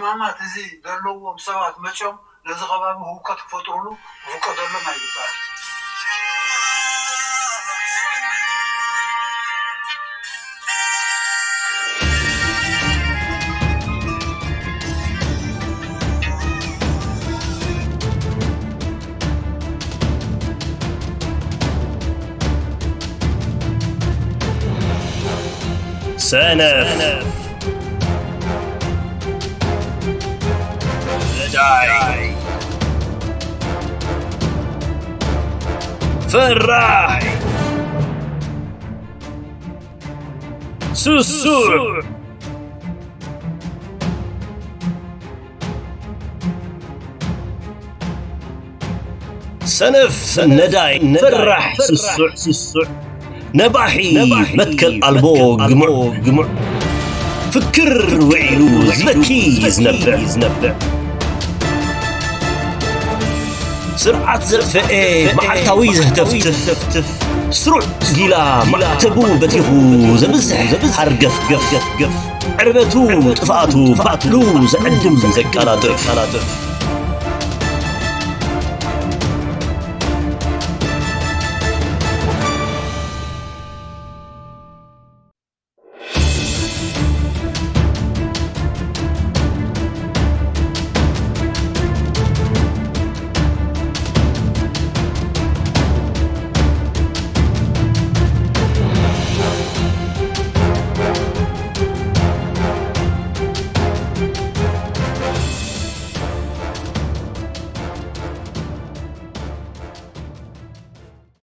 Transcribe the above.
ሕማማት እዚ ዘለዎም ሰባት መፅዮም ነዚ ከባቢ ህውከት ክፈጥሩሉ ክፍቀደሎም ኣይግባእን። ሰነፍ ነዳይ ፈራሕ ስሱዕ ሰነፍ ነዳይ ፈራሕ ስሱዕ ስሱዕ ነባሒ መትከል ኣልቦ ግሙዕ ግሙዕ ፍክር ውዒሉ ዝበኪ ዝነብዕ ዝነብዕ ስርዓት ዘጥፈኤ መዓልታዊ ዘህተፍትፍ ስሩዕ ጊላ ማዕተቡ በቲኹ ዘብዝሕ ሃርገፍ ገፍ ገፍ ገፍ ዕርበቱ ጥፍኣቱ ባዕሉ ዘዕድም ዘቀላጥፍ